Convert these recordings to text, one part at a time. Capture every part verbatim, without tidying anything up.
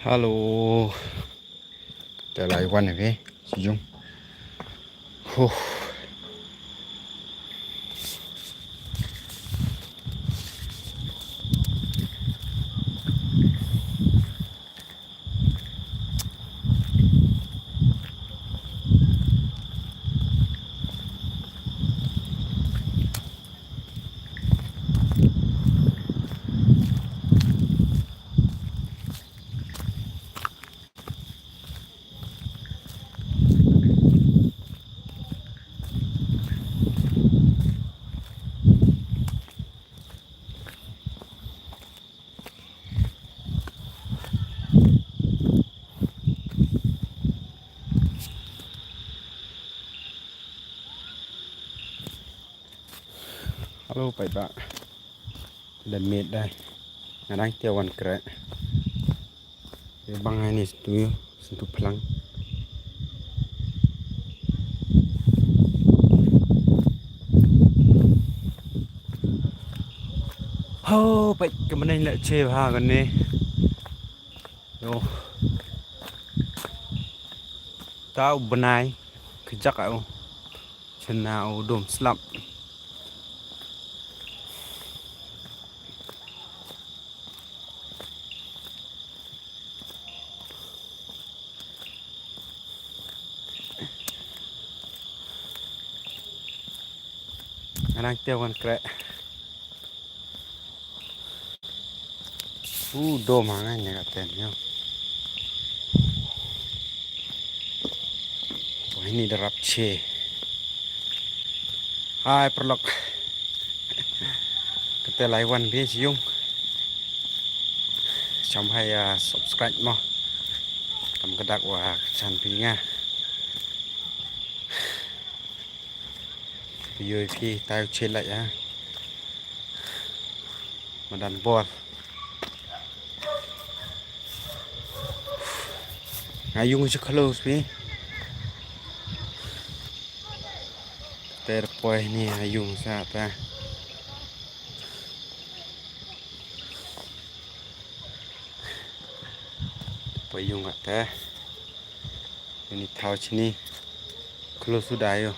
Hello. Te lai wan hi, si jong. Huh. Hello, paidbah. Dang miet dei. Nga dang te wan khreh. Te bang hangne, sngewthuh, sngewthuh phlang. Ho, peit ka bneng leh che bha kane. Yo. Tau bnai. Kjak au. Chena u dum slap. Nga dang te wan khreh. U dum ha nga ne ka ten yo. Wah, ini darap che. Hai, paralok. Kate lai wan bha sha yung. Sham hai, ah, subscribe mo. Kam ka dak wa chan pi nga. Pi yo pi tai che lai ya. Madan bor. Nga yung sha close pi. Ter poi ni nga yung sa ta. Poi yung ta. Ini thaw chini. Close suda yo.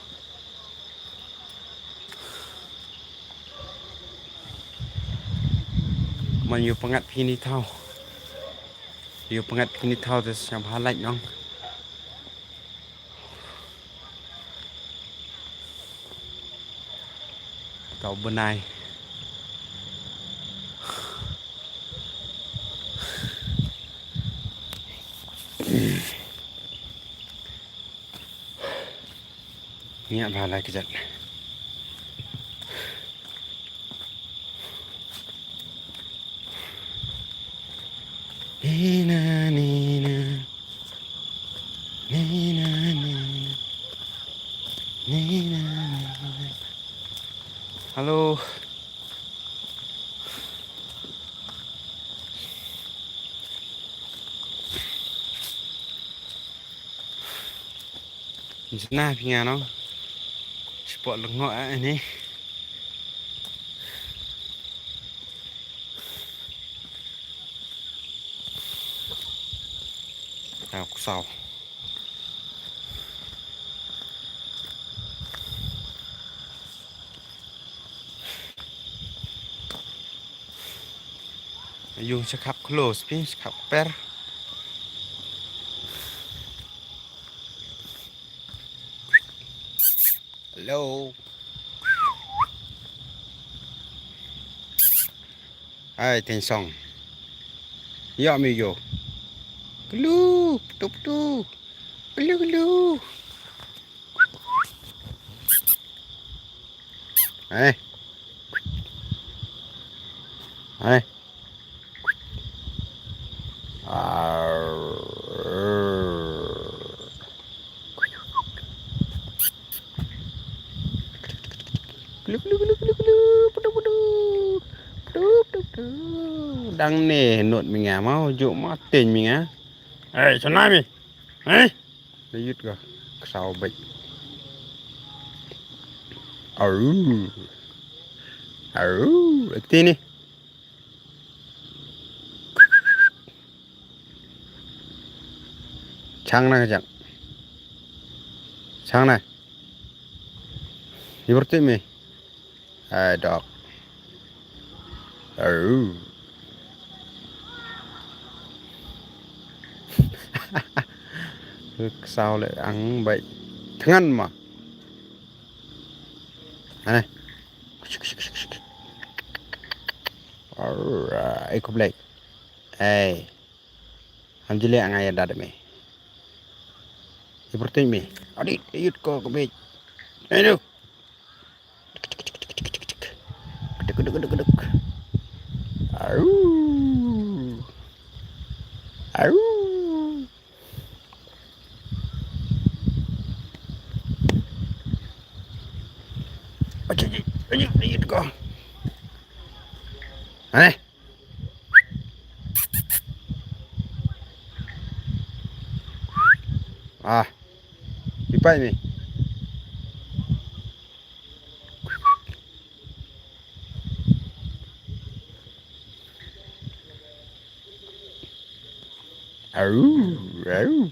Man yo pangat pini thaw. Yo pangat pini thaw te siam halai nong. Tau benai. Ngiah bha lai kjat. Nina, nina. Nina, nina. Nina, nina. Hello. Jna phi nga nong. Spot lyngngoh a ni. Tau ksaw. Yung sha khap close pi, sha khap per. Hello. Ai, ten song. Yo mi yo. Klu, tup tu. Klu klu. Ai. Ai. Ar. Klu, klu, klu, klu, klu. Pudu, pudu. Pudu, pudu, pudu. Dang ne not mi nga mau, juk ma ten mi nga. Ai, sana mi. Ai. Leit ka ksaw beit. Aru. Aru. Akti ni. Chang na ka jang. Chang na. Ni bertik mi. Ai dok. Aru. Ksaw le ang bai. Thngan ma. Ane. Alright, khublei. Ei. Ham jile ang ai dad me. Ibrahim me. Adi, yut ko kebej. Ayo. Keduk, keduk, keduk, keduk. Aru. Aru. Ayo, ayo, ayo, ayo, go. Ane. Ah. Ipai ni. Aru, aru.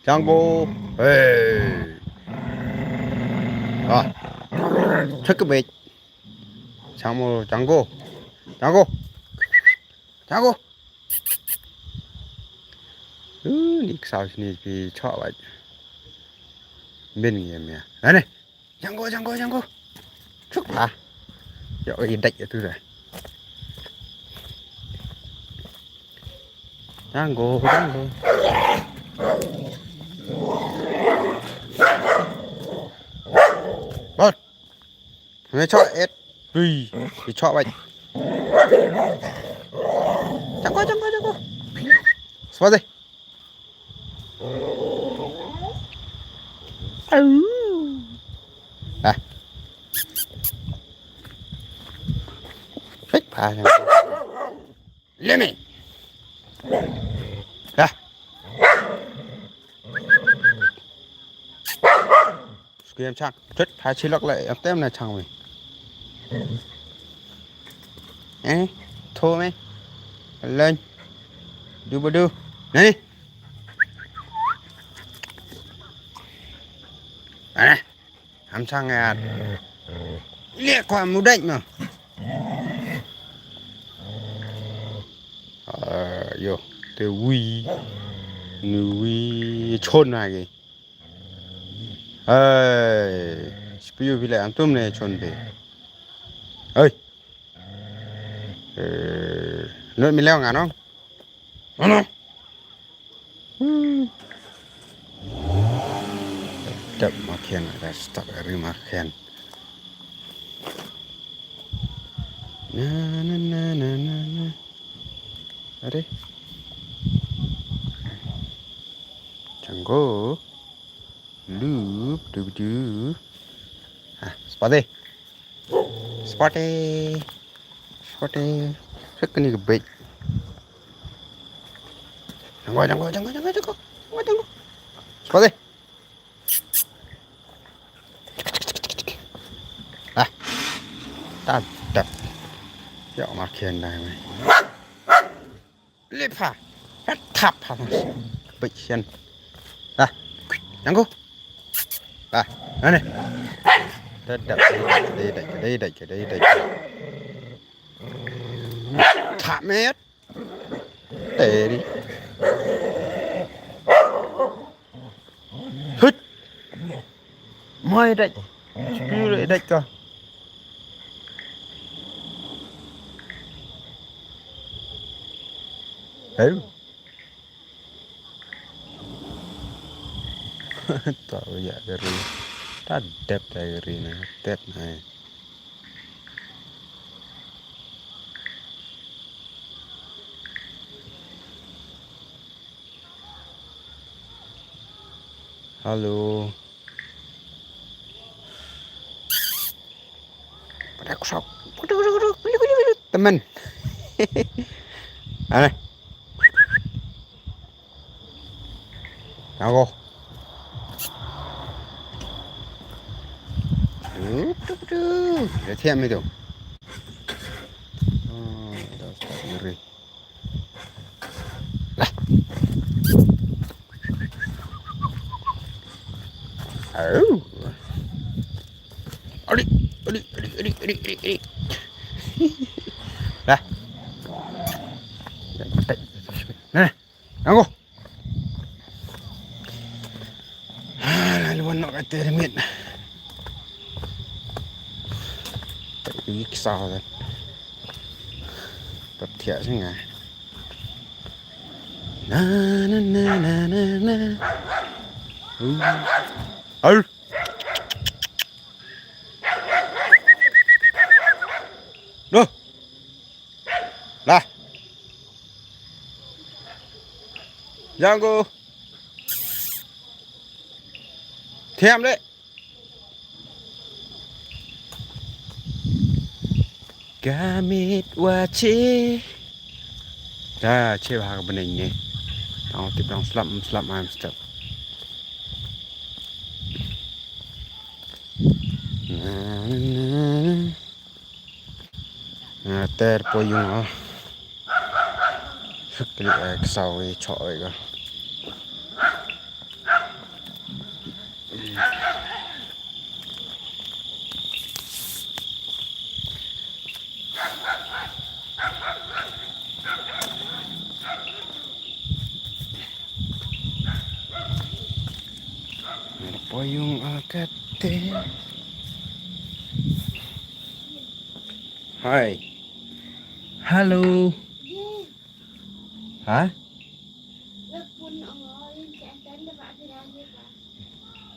Django. Hey. Ah. Check a bit. Django, Django. Django. Django. Uh, ni ksaw sini pi chok waj. Bin ngi ya. Ane. Django, Django, Django. Chuk lah. Yo, i dek itu dah. Django, Django. Bot. Ngi chok et. Ui, ngi chok waj. Django, Django, Django. Seperti. Au. Ah. Fik pa. Limi. Ah. Skem chang. Chut, ha chilok le, em tem na chang mi. Eh, tho mi. Len. Du ba du. Nani? Ana. Ham chang ya. Le ko mu dai ma. Ah, yo, te wi. Nu wi chon na ge. Hey, spiu bile antum ne chon be. Hey. Eh, not mi leo nga no? Ano? Hmm. Dap makian, ada stop ri makian. Na, na, na, na, na, na. Are. Django. Loop, doo, doo. Ah, spotty. Spotty. Spotty. Sek ni ke bait. Django, Django, Django, Django, Django. Django, Django. Spotty. Ah. Tap, tap. Ya, makin dah, man. Lipha. Thap ha. Bait sian. Dah. Django. Dah. Ane. Dah, dah. Dai, dai, dai, dai, dai. Thap met. Teri. Hut. Mai dai. Spiu dai ka. Hei. Ta ya dari. Ta dep dari na. Dep na. Halo. Pada kusok. Teman. Aneh. Aku. Tuh, tuh, tuh. Dah siap itu. Oh, dah start ngeri. Lah. Ri, ri, ri. Dah. Nah, anggo. Ah, lalu wan nok kata remit. Tak pergi kesal kan. Tak tiak sini. Na, na, na, na, na, na. Uh. Au. Duh. Lah. Janggo. Thiam le. Ka miet wa che. Da che bha ka bneng ne. Tang tip dang slap slap ma em step. Na, na, na, na. Na, ter po yung ah. Klik, eh, ksaw i chok i ka. Ada payung akate. Hai. Halo. Ha?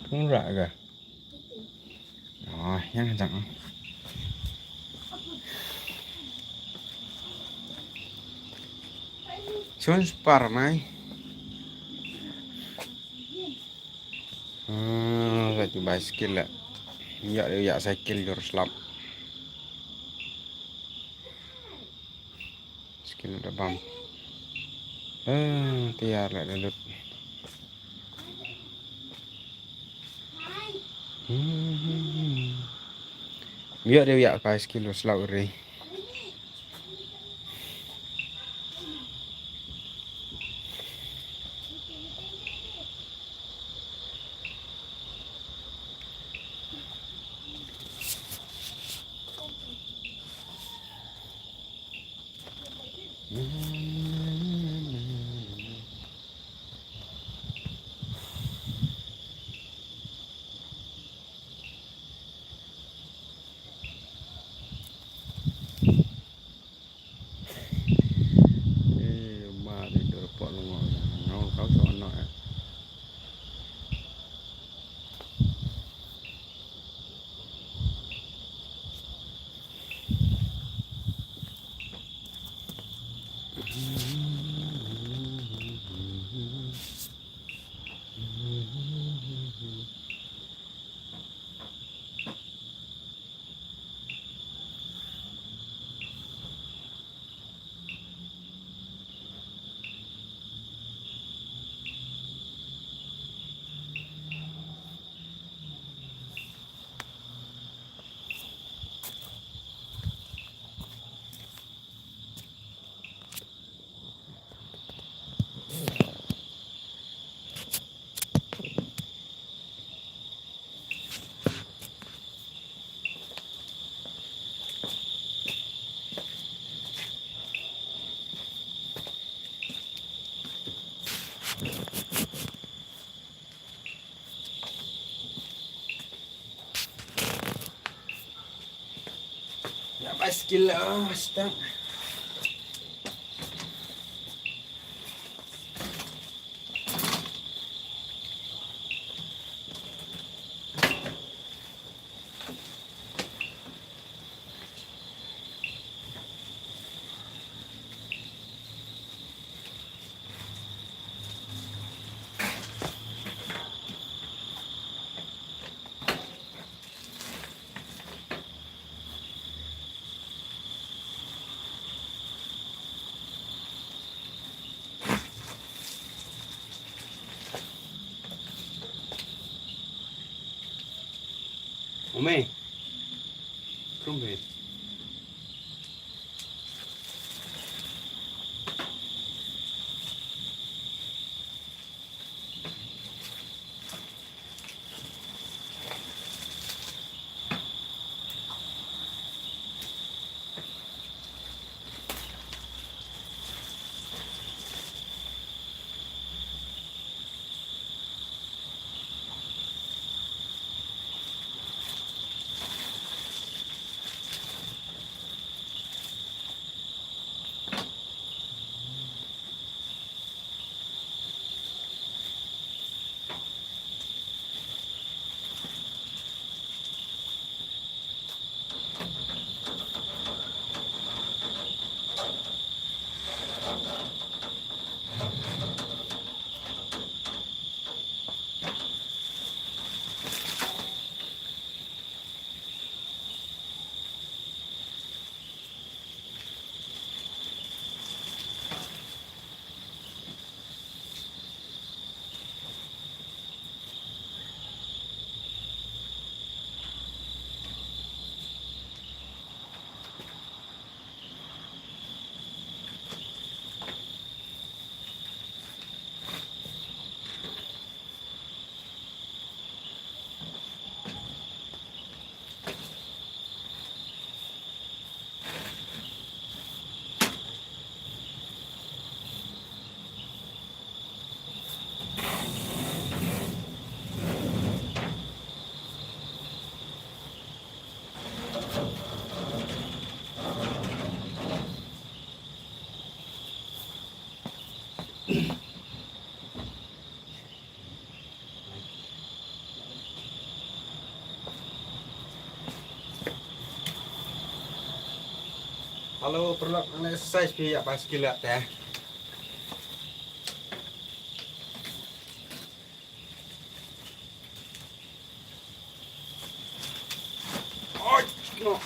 Pung rak ga? Oh, yang jang. Chun spar mai. Hmm, satu basikil lah. Ya, ya cycle jor slap. Skill da bam. Eh, tiar la da lut. Hmm. Biar dia yak kai skill selaw ri. Eh, ma, tidur pok lengok. Ngau kau sok anak, eh. Ya, baiskil, ah, stang. Ome. Krum he. Hello, paralok, ngan exercise phi ïa baskil ïa te. Oi, no.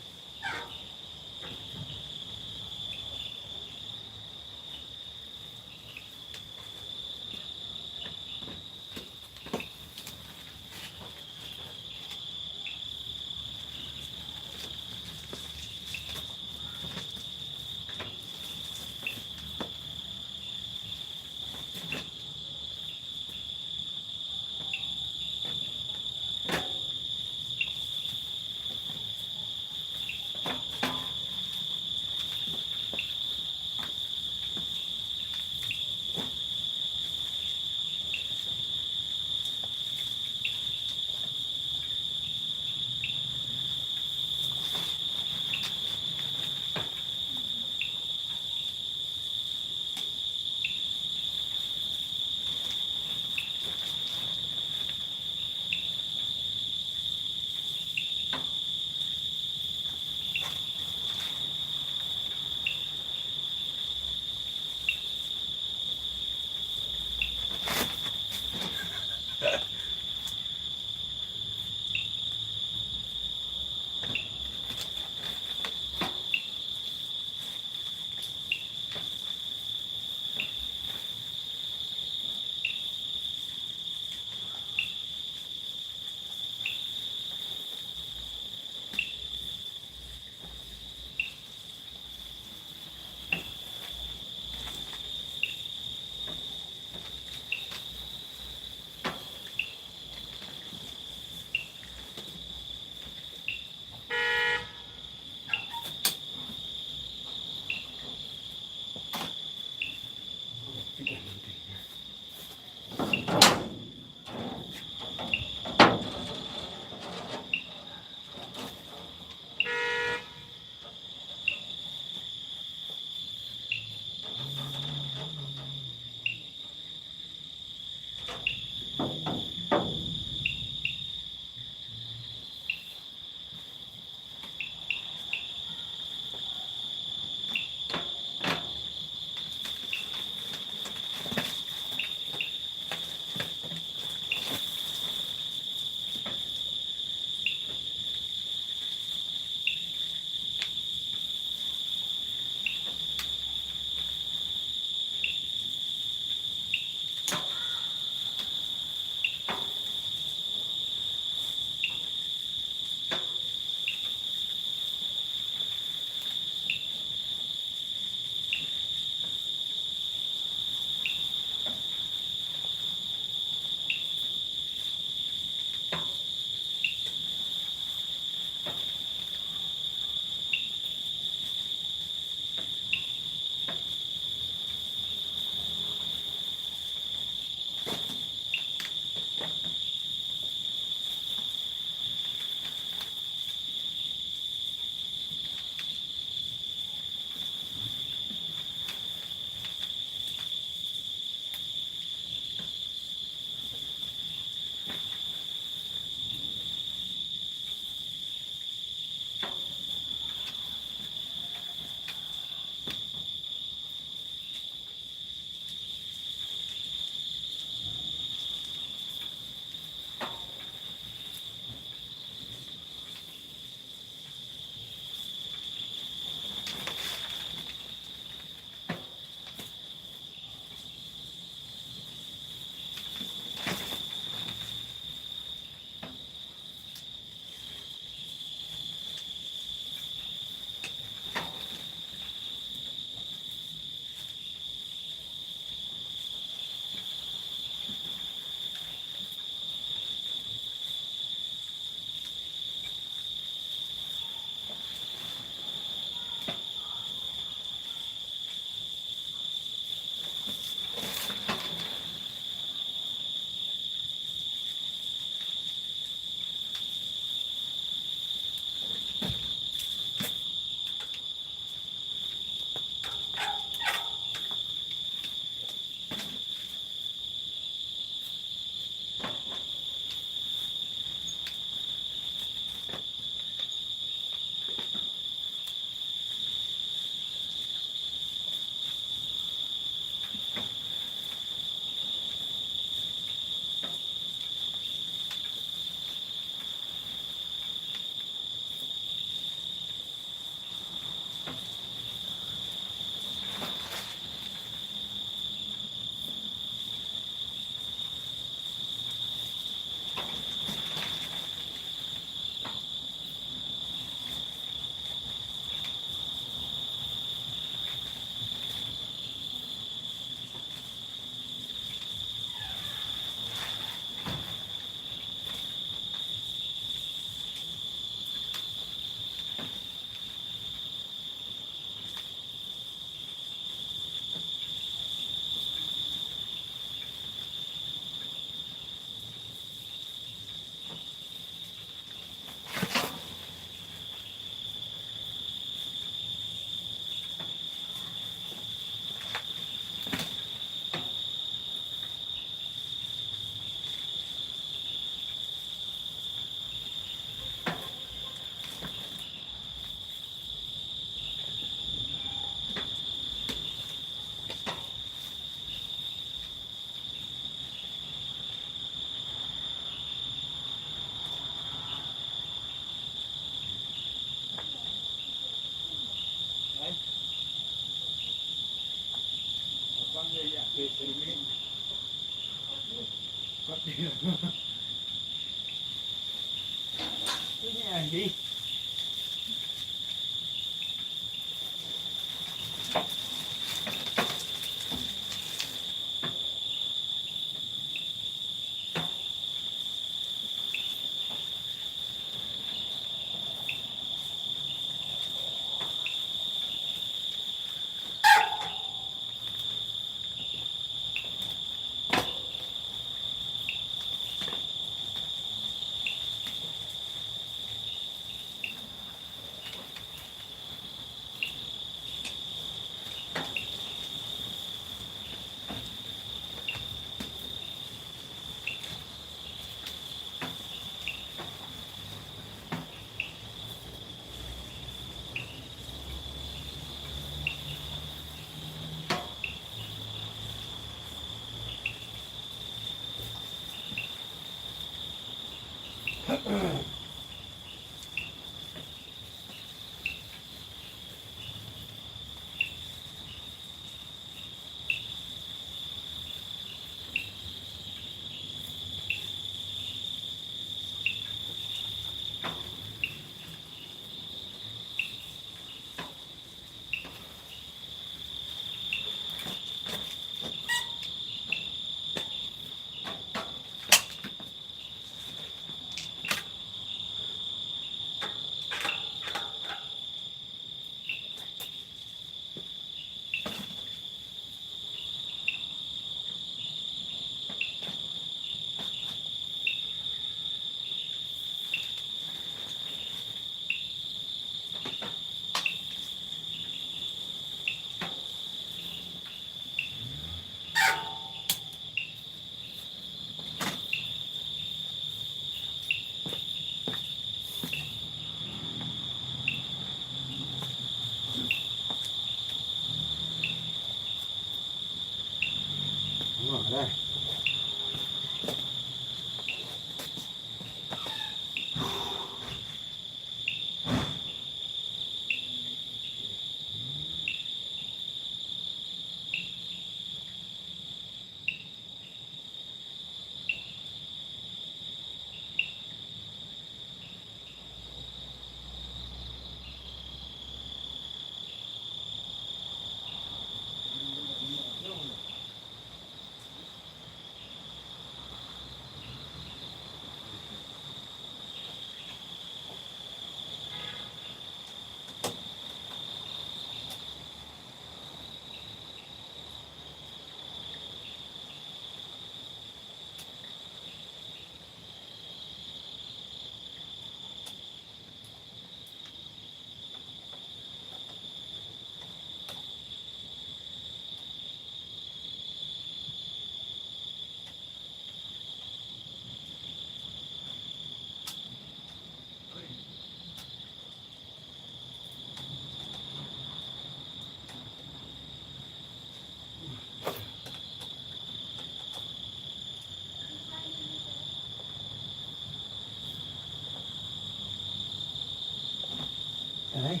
Ai.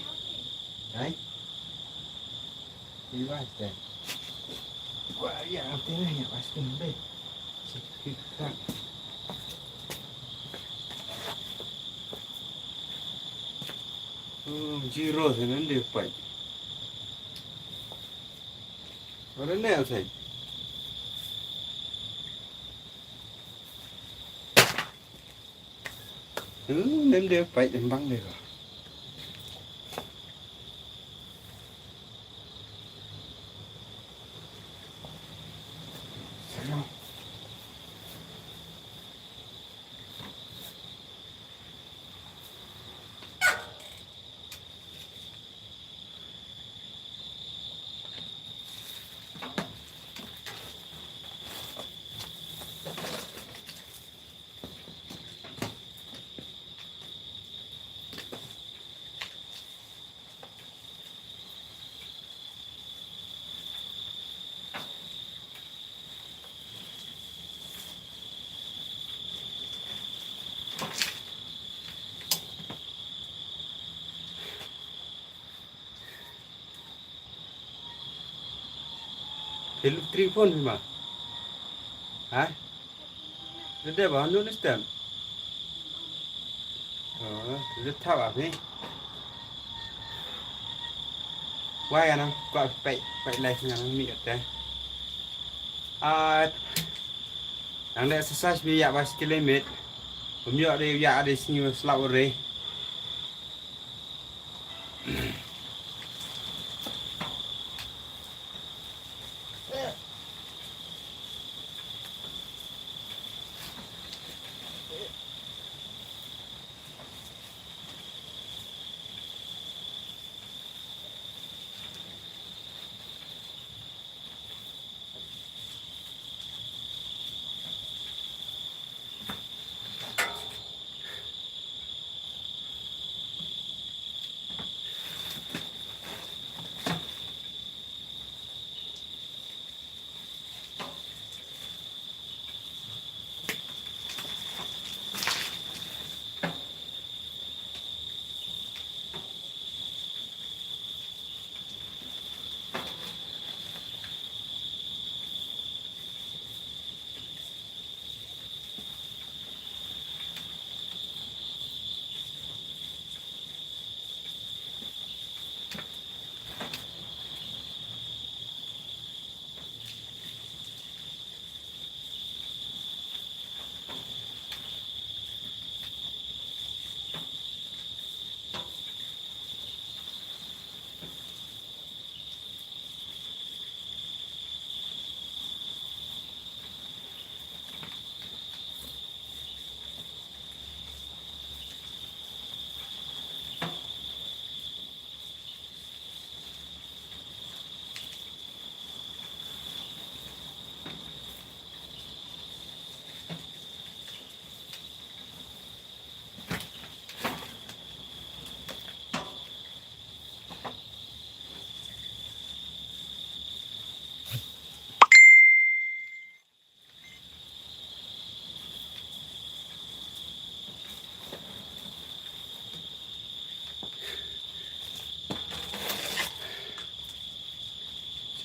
Ai. Iwa te. Kwa ya te na ya was tin be. Sikit. Hmm, zero se nan de pai. Ora ne al sai. Hmm, nem de pai em bang de ko. Hello, three phone ma. Ha? Dede ba, nu ni stem. Oh, dede thaw ba ni. Wai ana, kwa pek, pek life ngan mi ate. Ah, nang de exercise mi ya ba skill limit. Bym ïoh de ya de sngi slap re.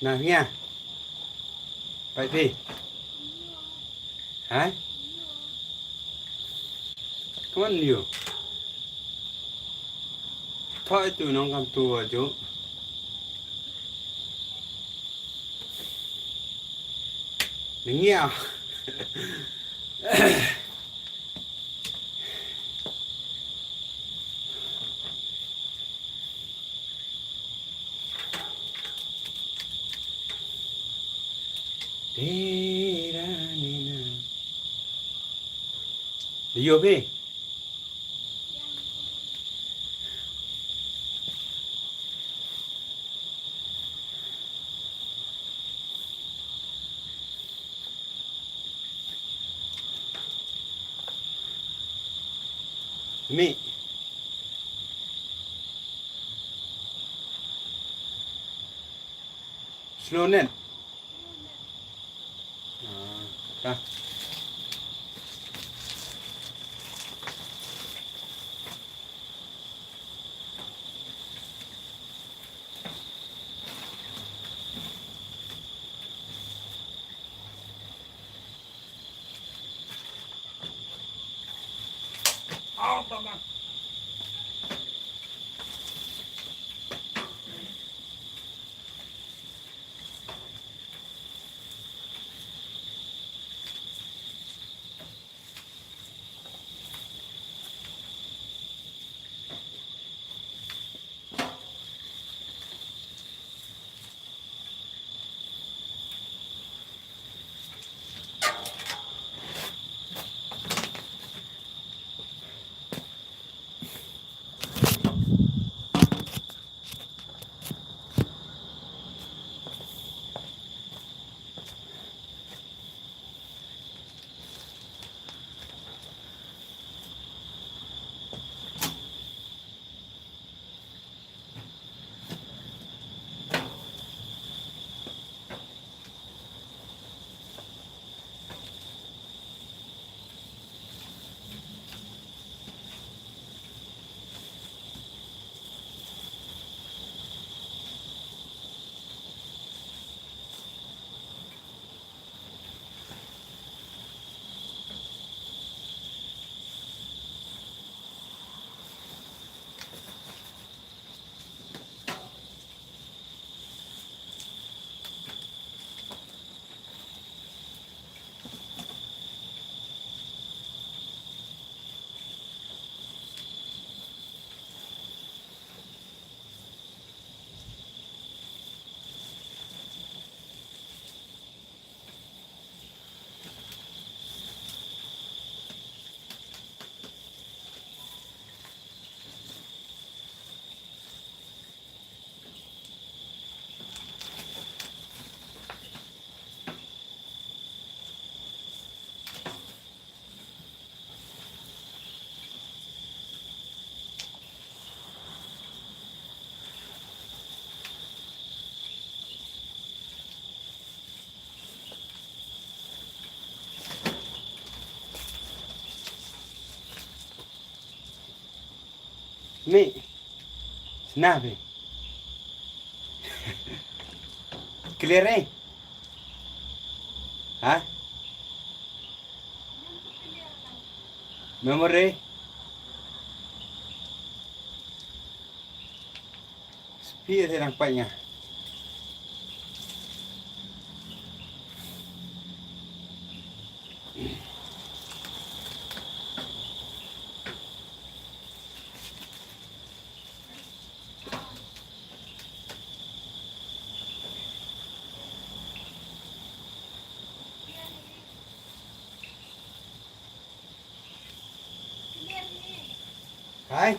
Na nia. Pai pi. Hai. Come on you. Thoi tu nong kam tu aju. Nia. Yo phi. Mi. Slow net. Ah, ta. Mi. Sna bi. Clear eh? Ha? Memory. Speed te dang pait nga. Hai.